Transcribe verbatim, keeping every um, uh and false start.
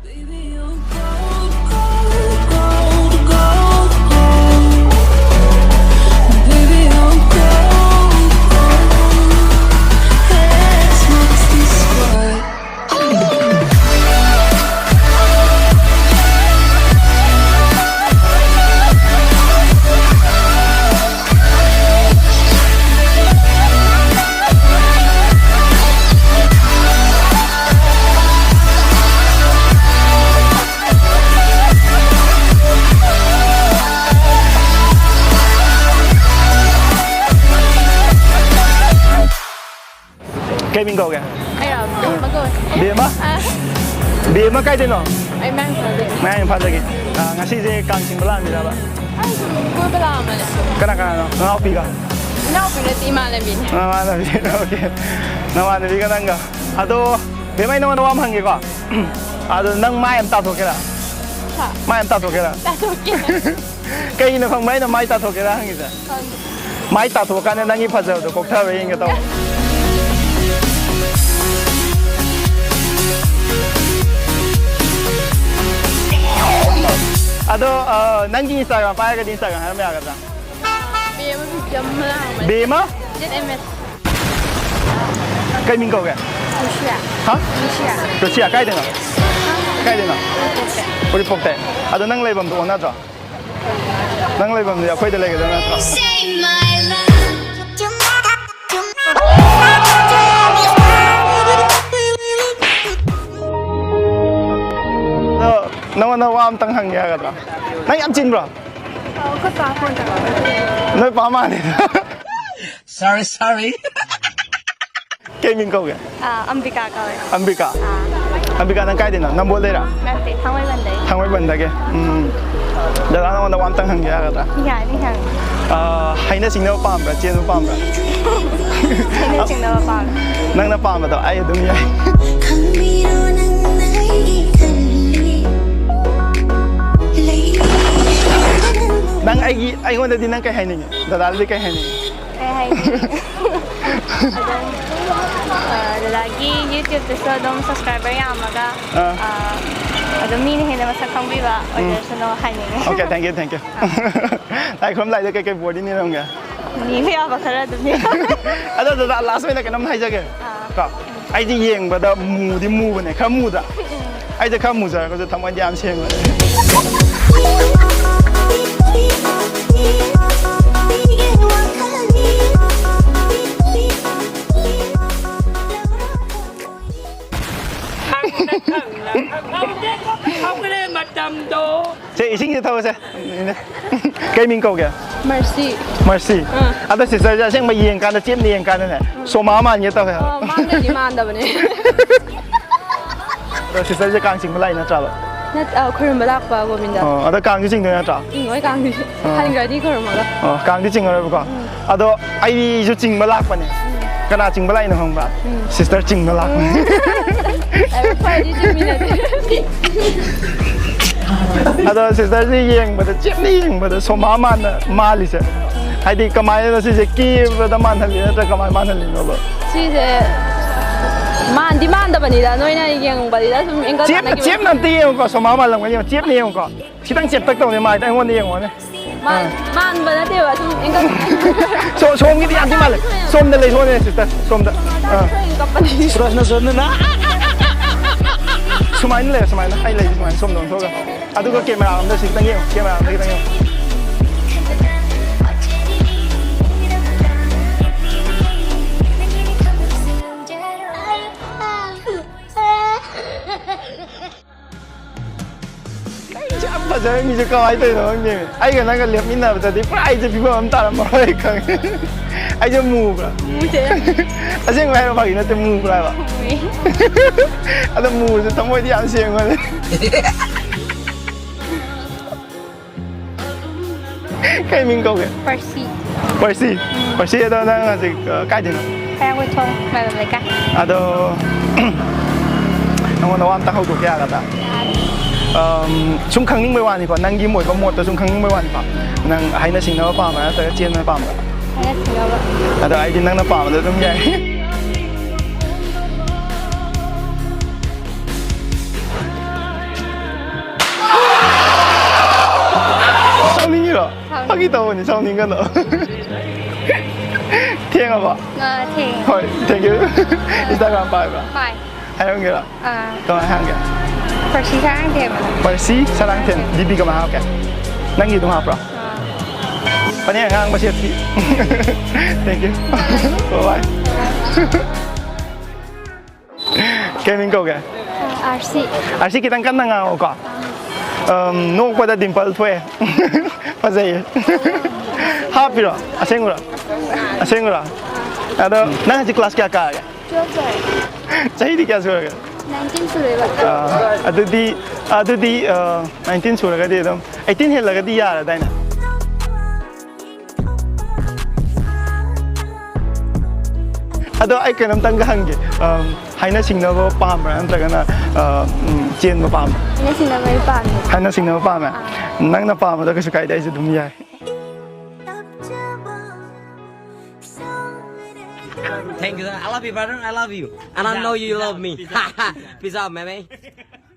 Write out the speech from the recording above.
Baby, I'm cold, cold, cold, cold, cold. Baby, I'm cold, cold. Let's make this right. ꯀꯩ ꯃꯤꯡ ꯀꯧꯒꯦ? ꯑꯩꯔꯣ? ꯕꯦꯝꯃ ꯀꯧꯋꯦ꯫ ꯕꯦꯝꯃ? ꯑꯥ꯫ ꯕꯦꯝꯃ ꯀꯥꯏꯗꯩꯅꯣ? ꯑꯩ ꯃꯌꯥꯡ ꯏꯝꯐꯥꯜꯗꯒꯤ꯫ ꯃꯌꯥꯡ ꯏꯝꯐꯥꯜꯗꯒꯤ꯫ ꯑꯥ, ꯉꯁꯤꯁꯦ ꯀꯥꯡ ꯆꯤꯡꯕ ꯂꯥꯛꯑꯝꯃꯤꯔꯕ? ꯑꯩ ꯁꯨꯝ ꯀꯣꯏꯕ ꯂꯥꯛꯑꯝꯕꯅꯦ꯫ ꯀꯅꯥ ꯀꯅꯥꯅꯣ? ꯅꯅꯥꯎꯄꯤꯒ? ꯏꯅꯥꯎꯄꯤ ꯅꯠꯇꯦ, ꯏꯃꯥꯟꯅꯕꯤꯅꯦ꯫ ꯅꯃꯥꯟꯅꯕꯤ? Okay. ꯅꯃꯥꯟꯅꯕꯤꯒ ꯅꯪꯒ꯫ ꯑꯗꯣ, ꯕꯦꯝꯃ, ꯑꯩ ꯅꯉꯣꯟꯗ ꯋꯥ ꯑꯃ ꯍꯪꯒꯦꯀꯣ꯫ ꯑꯗꯣ ꯅꯪ ꯃꯥꯏ ꯑꯝ ꯇꯥꯊꯣꯛꯀꯦꯔꯥ? ꯍꯥ? ꯃꯥꯏ ꯑꯝ ꯇꯥꯊꯣꯛꯀꯦꯔꯥ? ꯇꯥꯊꯣꯛꯀꯦ꯫ ꯀꯩꯒꯤꯅꯣ ꯈꯪꯕ꯭ꯔꯥ ꯑꯩꯅ ꯃꯥꯏ ꯇꯥꯊꯣꯛꯀꯦꯔꯥ ꯍꯪꯉꯤꯁꯦ? ꯈꯪꯗꯦ꯫ ꯃꯥꯏ ꯇꯥꯊꯣꯛꯑꯀꯥꯟꯗ ꯅꯪꯒꯤ ꯐꯖꯕꯗꯣ ꯀꯣꯛꯊꯕ꯭ꯔꯥ ꯌꯦꯡꯒꯦ ꯇꯧꯕ꯫ ꯑꯗꯣ, ꯑ, ꯅꯪꯒꯤ Instagram ꯄꯥꯏꯔꯒꯗꯤ Instagram ꯍꯥꯏꯔꯝꯕ ꯌꯥꯒꯗ꯭ꯔꯥ? ꯕꯦꯝꯃ ꯕꯤꯖꯝ ꯑꯃ ꯂꯥꯛꯑꯝꯕꯅꯦ꯫ ꯕꯦꯝꯃ? ꯖꯦꯠ ꯑꯦꯝ ꯑꯦꯁ꯫ ꯀꯩ ꯃꯤꯡ ꯀꯧꯒꯦ? ꯂꯨꯁꯤꯌꯥ꯫ ꯍꯥ? ꯂꯨꯁꯤꯌꯥ꯫ ꯂꯨꯁꯤꯌꯥ, ꯀꯥꯏꯗꯩꯅꯣ? ꯀꯥꯏꯗꯩꯅꯣ? ꯎꯔꯤꯄꯣꯛꯇꯩ꯫ ꯎꯔꯤꯄꯣꯛꯇꯩ꯫ ꯑꯗꯣ ꯅꯪ ꯂꯩꯐꯝꯗꯣ ꯑꯣꯟꯅꯗ꯭ꯔꯣ? ꯅꯪ ꯂꯩꯐꯝꯗꯤ ꯑꯩꯈꯣꯏꯗ ꯂꯩꯒꯗꯕ ꯅꯠꯇ꯭ꯔꯣ? ꯑꯗꯣ ꯅꯉꯣꯟꯗ ꯋꯥ ꯑꯝꯇꯪ ꯍꯪꯒꯦ ꯌꯥꯒꯗ꯭ꯔꯥ? ꯅꯪ ꯌꯥꯝ ꯆꯤꯟꯕ꯭ꯔꯣ? ꯑꯩꯈꯣꯏ ꯄꯥ ꯐꯣꯟ ꯇꯧꯔꯛꯑꯣ꯫ ꯅꯣꯏ ꯄꯥ ꯃꯥꯜꯂꯦ꯫ Sorry, sorry. ꯀꯩ ꯃꯤꯡ ꯀꯧꯒꯦ? ꯑꯥ, ꯑꯝꯕꯤꯀꯥ ꯀꯧꯋꯦ꯫ ꯑꯝꯕꯤꯀꯥ? ꯑꯥ꯫ ꯑꯝꯕꯤꯀꯥ, ꯅꯪ ꯀꯥꯏꯗꯩꯅꯣ? ꯅꯝꯕꯣꯜꯗꯩꯔꯥ? ꯅꯠꯇꯦ, ꯊꯥꯡꯃꯩꯕꯟꯗꯩ꯫ ꯊꯥꯡꯃꯩꯕꯟꯗꯒꯤ? ꯎꯝ꯫ ꯗꯗꯥ, ꯅꯉꯣꯟꯗ ꯋꯥ ꯑꯝꯇꯪ ꯍꯪꯒꯦ ꯌꯥꯒꯗ꯭ꯔꯥ? ꯌꯥꯅꯤ, ꯍꯪꯉꯨ꯫ ꯑꯥ, ꯍꯩꯅ ꯁꯤꯡꯅꯕ ꯄꯥꯝꯕ꯭ꯔꯥ, ꯆꯦꯟꯕ ꯄꯥꯝꯕ꯭ꯔꯥ? ꯍꯩꯅ ꯁꯤꯡꯅꯕ ꯄꯥꯝꯃꯦ꯫ ꯅꯪꯅ ꯄꯥꯝꯕꯗꯣ ꯑꯩ ꯑꯗꯨꯝ ꯌꯥꯏ꯫ ꯈꯪꯕꯤꯔꯣ, ꯅꯪꯅ ꯑꯩꯒꯤ ꯈꯜꯂꯤ꯫ ꯂꯩꯔꯤ꯫ ꯅꯪ ꯑꯩꯒꯤ, ꯑꯩꯉꯣꯟꯗꯗꯤ ꯅꯪ ꯀꯩ ꯍꯥꯏꯅꯤꯡꯉꯤ? ꯗꯗꯥꯗꯗꯤ ꯀꯩ ꯍꯥꯏꯅꯤꯡꯉꯤ? ꯀꯩ ꯍꯥꯏꯅꯤ? ꯑꯗꯨꯝ, ꯑ, ꯗꯗꯥꯒꯤ YouTube-ꯇꯁꯨ ꯑꯗꯨꯝ subscriber ꯌꯥꯝꯃꯒ, ꯑꯥ꯫ ꯑ, ꯑꯗꯨꯝ ꯃꯤꯅ ꯍꯦꯟꯅ ꯃꯁꯛ ꯈꯪꯕꯤꯕ ꯑꯣꯏꯖꯔꯁꯅꯨ ꯍꯥꯏꯅꯤꯡꯉꯤ꯫ Okay, thank you, thank you. ꯂꯥꯏ ꯈꯨꯔꯨꯝꯂꯝꯗꯥꯏꯗ ꯀꯩꯀꯩ ꯕꯣꯔꯗꯤ ꯅꯤꯔꯝꯒꯦ? ꯅꯤꯕ ꯌꯥꯕ ꯈꯔ ꯑꯗꯨꯝ ꯅꯤ꯫ ꯑꯗꯣ ꯗꯗꯥ, ꯂꯥꯁ ꯑꯣꯏꯅ ꯀꯩꯅꯣꯝ ꯍꯥꯏꯖꯒꯦ꯫ ꯑꯥ꯫ ꯀꯣ, ꯑꯩꯗꯤ ꯌꯦꯡꯕꯗ ꯃꯨꯗꯤ ꯃꯨꯕꯅꯦ, ꯈꯔ ꯃꯨꯗ꯭ꯔꯥ? ꯑꯩꯗꯤ ꯈꯔ ꯃꯨꯖꯔꯒꯁꯨ ꯊꯃꯣꯏꯗꯤ ꯌꯥꯝ ꯁꯦꯡꯕꯅꯦ꯫ ꯍꯧꯈ꯭ꯔꯦ ꯃꯇꯝꯗꯣ꯫ ꯁꯦ, ꯏꯁꯤꯡꯁꯦ ꯊꯛꯑꯣꯁꯦ꯫ ꯀꯩ ꯃꯤꯡ ꯀꯧꯒꯦ? ꯃꯔꯁꯤ꯫ ꯃꯔꯁꯤ꯫ ꯑꯥ꯫ ꯑꯗꯣ ꯁꯤꯁꯇꯔꯁꯦ ꯑꯁꯦꯡꯕ ꯌꯦꯡꯀꯥꯟꯗ, ꯆꯦꯞꯅ ꯌꯦꯡꯀꯥꯟꯗꯅꯦ, ꯁꯣꯃꯥ ꯃꯥꯟꯒꯦ ꯇꯧꯋꯦ ꯍꯥꯏꯕ꯫ ꯑꯣ, ꯃꯥꯟꯗꯗꯤ ꯃꯥꯟꯗꯕꯅꯦ꯫ ꯑꯗꯣ ꯁꯤꯁꯇꯔꯁꯦ ꯀꯥꯡ ꯆꯤꯡꯕ ꯂꯥꯛꯏ ꯅꯠꯇ꯭ꯔꯕ? ꯅꯠ-, ꯑ, ꯈꯣꯏꯔꯨꯝꯕ ꯂꯥꯛꯄ ꯒꯣꯕꯤꯟꯗ꯫ ꯑꯣ, ꯑꯗꯣ ꯀꯥꯡꯁꯨ ꯆꯤꯡꯗꯣꯏ ꯅꯠꯇ꯭ꯔꯣ? ꯆꯤꯡꯉꯣꯏ, ꯀꯥꯡꯗꯤ꯫ ꯑꯥ꯫ ꯍꯟꯈ꯭ꯔꯅꯤ ꯈꯣꯏꯔꯨꯝꯃꯒ꯫ ꯑꯣ, ꯀꯥꯡꯗꯤ ꯆꯤꯡꯉꯔꯣꯏꯕꯀꯣ? ꯎꯝ꯫ ꯑꯗꯣ ꯑꯩꯁꯨ ꯆꯤꯡꯕ ꯂꯥꯛꯄꯅꯦ꯫ ꯎꯝ꯫ ꯀꯅꯥ ꯆꯤꯡꯕ ꯂꯥꯛꯏꯅꯣ ꯈꯪꯕ꯭ꯔꯥ? ꯎꯝ꯫ ꯁꯤꯁꯇꯔ ꯆꯤꯡꯕ ꯂꯥꯛꯄꯅꯦ꯫ ꯎꯝ꯫ ꯂꯥꯏꯕꯛ ꯐꯔꯗꯤ ꯆꯤꯡꯃꯤꯟꯅꯁꯦ꯫ ꯑꯗꯣ ꯁꯤꯁꯇꯔꯁꯤ ꯌꯦꯡꯕꯗ, ꯆꯦꯞꯅ ꯌꯦꯡꯕꯗ ꯁꯣꯃꯥ ꯃꯥꯟꯅ ꯃꯥꯜꯂꯤꯁꯦ, ꯍꯥꯏꯗꯤ ꯀꯃꯥꯏꯅꯅꯣ ꯁꯤꯁꯦ? ꯀꯦꯕꯗ ꯃꯥꯟꯍꯜꯂꯤ ꯅꯠꯇ꯭ꯔꯒ ꯀꯃꯥꯏꯅ ꯃꯥꯟꯍꯜꯂꯤꯅꯣꯕ? ꯁꯤꯁꯦ ꯃꯥꯟꯗꯤ ꯃꯥꯟꯗꯕꯅꯤꯗ, ꯅꯣꯏꯅ ꯌꯦꯡꯕꯗ ꯁꯨꯝ ꯑꯦꯡꯒꯜ ꯆꯦꯞꯅ, ꯆꯥꯟꯅꯈꯤꯕ꯫ ꯆꯦꯞꯅ ꯑꯝꯇ ꯌꯦꯡꯉꯨꯀꯣ, ꯁꯣꯃꯥ ꯃꯥꯜꯂꯝꯒꯅꯤ ꯌꯦꯡꯉꯣ, ꯆꯦꯞꯅ ꯌꯦꯡꯉꯨꯀꯣ꯫ ꯈꯤꯇꯪ ꯆꯦꯞꯇꯛ ꯇꯧꯅꯦ ꯃꯥꯏꯗ, ꯑꯩꯉꯣꯟꯗ ꯌꯦꯡꯉꯣꯅꯦ꯫ ꯃꯥꯟ-, ꯑꯥ꯫ ꯃꯥꯟꯕ ꯅꯠꯇꯦꯕ, ꯁꯨꯝ ꯑꯦꯡꯒꯜ꯫ ꯁꯣ-, ꯁꯣꯝꯒꯤꯗꯤ ꯌꯥꯝ ꯊꯤ ꯃꯥꯜꯂꯦ꯫ ꯁꯣꯝꯗ ꯂꯩꯊꯣꯛꯑꯣꯅꯦ, ꯁꯤꯁꯇꯔ, ꯁꯣꯝꯗ꯫ ꯑꯥ꯫ ꯁꯨꯃꯥꯏꯅ ꯂꯩꯌꯣ, ꯁꯨꯃꯥꯏꯅ꯫ ꯑꯩ ꯂꯩꯔꯤ ꯁꯨꯃꯥꯏꯅ, ꯑꯩ ꯂꯩꯔꯤ ꯁꯨꯃꯥꯏꯅ, ꯁꯣꯝꯗ ꯑꯣꯟꯊꯣꯛꯑꯒ꯫ ꯑꯗꯨꯒ ꯀꯦꯃꯦꯔꯥ ꯔꯣꯝꯗ ꯁꯤ ꯈꯤꯇꯪ ꯌꯦꯡꯉꯣ, ꯀꯦꯃꯦꯔꯥ ꯔꯣꯝꯗ ꯈꯤꯇꯪ ꯌꯦꯡꯉꯣ꯫ ꯑꯩꯁꯦ ꯌꯥꯝ ꯐꯖꯔꯝꯃꯤꯁꯦ ꯀꯃꯥꯏꯅ ꯇꯧꯔꯤꯅꯣ ꯈꯪꯗꯦ꯫ ꯑꯩꯒ ꯅꯪꯒ ꯂꯦꯞꯃꯤꯟꯅꯕꯗꯗꯤ ꯄꯨꯔꯥ ꯑꯩꯁꯦ ꯐꯤꯕꯝ ꯑꯃ ꯇꯥꯔꯝꯃꯔꯣꯏ, ꯑꯩ ꯈꯪꯉꯦ꯫ ꯑꯩꯁꯦ ꯃꯨꯕ꯭ꯔꯥ? ꯃꯨꯗꯦ꯫ ꯑꯁꯦꯡꯕ ꯍꯥꯏꯔꯣ, ꯐꯥꯒꯤ ꯅꯠꯇꯦ, ꯃꯨꯕ꯭ꯔꯥ ꯍꯥꯏꯕ? ꯃꯨꯏ꯫ ꯑꯗꯣ ꯃꯨꯕꯁꯦ ꯊꯃꯣꯏꯗꯤ ꯌꯥꯝ ꯁꯦꯡꯕꯅꯦ꯫ ꯀꯩ ꯃꯤꯡ ꯀꯧꯒꯦ? ꯄꯔꯁꯤ꯫ ꯄꯔꯁꯤ? ꯎꯝ꯫ ꯄꯔꯁꯤ, ꯑꯗꯣ ꯅꯪ ꯍꯧꯖꯤꯛ, ꯑ, ꯀꯥꯏꯗꯩꯅꯣ? ꯍꯩꯔꯥꯡꯒꯣꯏꯊꯣꯡ, ꯃꯥꯏꯕꯝ ꯂꯩꯀꯥꯏ꯫ ꯑꯗꯣ, ꯅꯉꯣꯟꯗ ꯋꯥ ꯑꯝꯇ ꯍꯧꯗꯣꯛꯀꯦ ꯌꯥꯒꯗ꯭ꯔꯥ? ꯌꯥꯅꯤ꯫ ꯑꯝ, ꯁꯨꯝ ꯈꯪꯅꯤꯡꯕꯩ ꯋꯥꯅꯤꯀꯣ, ꯅꯪꯒꯤ ꯑꯣꯏꯕ ꯃꯣꯠꯇ ꯁꯨꯝ ꯈꯪꯅꯤꯡꯕꯩ ꯋꯥꯅꯤꯀꯣ꯫ ꯅꯪ ꯍꯥꯏꯅ ꯁꯤꯡꯅꯕ ꯄꯥꯝꯕ꯭ꯔꯥ ꯅꯠꯇ꯭ꯔꯒ ꯆꯦꯟꯕ ꯄꯥꯝꯕ꯭ꯔꯥ? ꯍꯥꯏꯅ ꯁꯤꯡꯅꯕ꯫ ꯑꯗꯣ ꯑꯩꯗꯤ ꯅꯪꯅ ꯄꯥꯝꯕꯗꯣ ꯑꯗꯨꯝ ꯌꯥꯏ꯫ ꯐꯥꯒꯤ ꯇꯧꯕꯅꯤ, ꯁꯥꯎꯅꯤꯡꯒꯅꯨ꯫ ꯊꯦꯡꯉꯕꯣ? ꯑꯥ, ꯊꯦꯡꯉꯦ꯫ ꯍꯣꯏ, thank you꯫ Instagram ꯄꯥꯏꯕ꯭ꯔꯥ? ꯄꯥꯏ꯫ ꯍꯥꯏꯔꯝꯒꯦꯔꯥ? ꯑꯥ, ꯀꯃꯥꯏꯅ ꯍꯥꯏꯔꯝꯒꯦ? ꯄꯔꯁꯤ ꯁꯥꯔꯥꯡꯊꯦꯝ꯫ ꯄꯔꯁꯤ ꯁꯔꯥꯡꯊꯦꯝ꯫ D P ꯀꯃꯥꯏꯅ ꯍꯥꯞꯀꯦ? ꯅꯪꯒꯤ ꯑꯗꯨꯝ ꯍꯥꯞꯄ꯭ꯔꯣ? ꯑꯥ꯫ ꯐꯅꯦꯛ ꯑꯉꯥꯡꯕ ꯁꯦꯠꯄꯤ꯫ Thank you꯫ Bye bye꯫ ꯀꯩ ꯃꯤꯡ ꯀꯧꯒꯦ? ꯑꯥꯔꯁꯤ꯫ ꯑꯥꯔꯁꯤ, ꯈꯤꯇꯪ ꯀꯟꯅ ꯉꯥꯡꯉꯣꯀꯣ꯫ ꯑꯝ, ꯅꯣꯛꯄꯗ ꯗꯤꯝꯄꯜ ꯊꯣꯛꯑꯦ꯫ ꯐꯖꯩꯌꯦ꯫ ꯍꯥꯞꯄꯤꯔꯣ? ꯑꯁꯦꯡꯕꯔꯣ? ꯑꯁꯦꯡꯕꯔꯣ? ꯑꯗꯣ ꯅꯪ ꯍꯧꯖꯤꯛ ꯀ꯭ꯂꯥꯁ ꯀꯌꯥ ꯀꯥꯔꯒꯦ? ꯇꯨꯋꯦꯜꯐ ꯂꯣꯏꯔꯦ꯫ ꯆꯍꯤꯗꯤ ꯀꯌꯥ ꯁꯨꯔꯒꯦ? ꯅꯥꯏꯟꯇꯤꯟ ꯁꯨꯔꯦꯕ꯫ ꯑꯥ, ꯑꯗꯨꯗꯤ ꯑꯗꯨꯗꯤ ꯑꯥ, ꯅꯥꯏꯟꯇꯤꯟ ꯁꯨꯔꯒꯗꯤ ꯑꯗꯨꯝ ꯑꯩꯠꯇꯤꯟ ꯍꯦꯜꯂꯒꯗꯤ ꯌꯥꯔꯗꯥꯏꯅꯦ? ꯑꯗꯣ ꯑꯩ ꯀꯩꯅꯣꯝꯇꯪꯒ ꯍꯪꯒꯦ꯫ ꯑꯝ, ꯍꯥꯏꯅ ꯁꯤꯡꯅꯕ ꯄꯥꯝꯕ꯭ꯔꯥ, ꯅꯠꯇ꯭ꯔꯒꯅ ꯑꯥ, ꯎꯝ, ꯆꯦꯟꯕ ꯄꯥꯝꯕ꯭ꯔꯥ? ꯑꯩꯅ ꯁꯤꯟꯅꯕ ꯑꯩ ꯄꯥꯝꯃꯦ꯫ ꯍꯥꯏꯅ ꯁꯤꯡꯅꯕ ꯄꯥꯝꯃꯦ꯫ ꯅꯪꯅ ꯄꯥꯝꯕꯗꯣ ꯀꯩꯁꯨ ꯀꯥꯏꯗꯦ, ꯑꯩꯁꯨ ꯑꯗꯨꯝ ꯌꯥꯏ꯫ Thank you, sir. I love you, brother. I love you. And I know you love me. Peace out, man.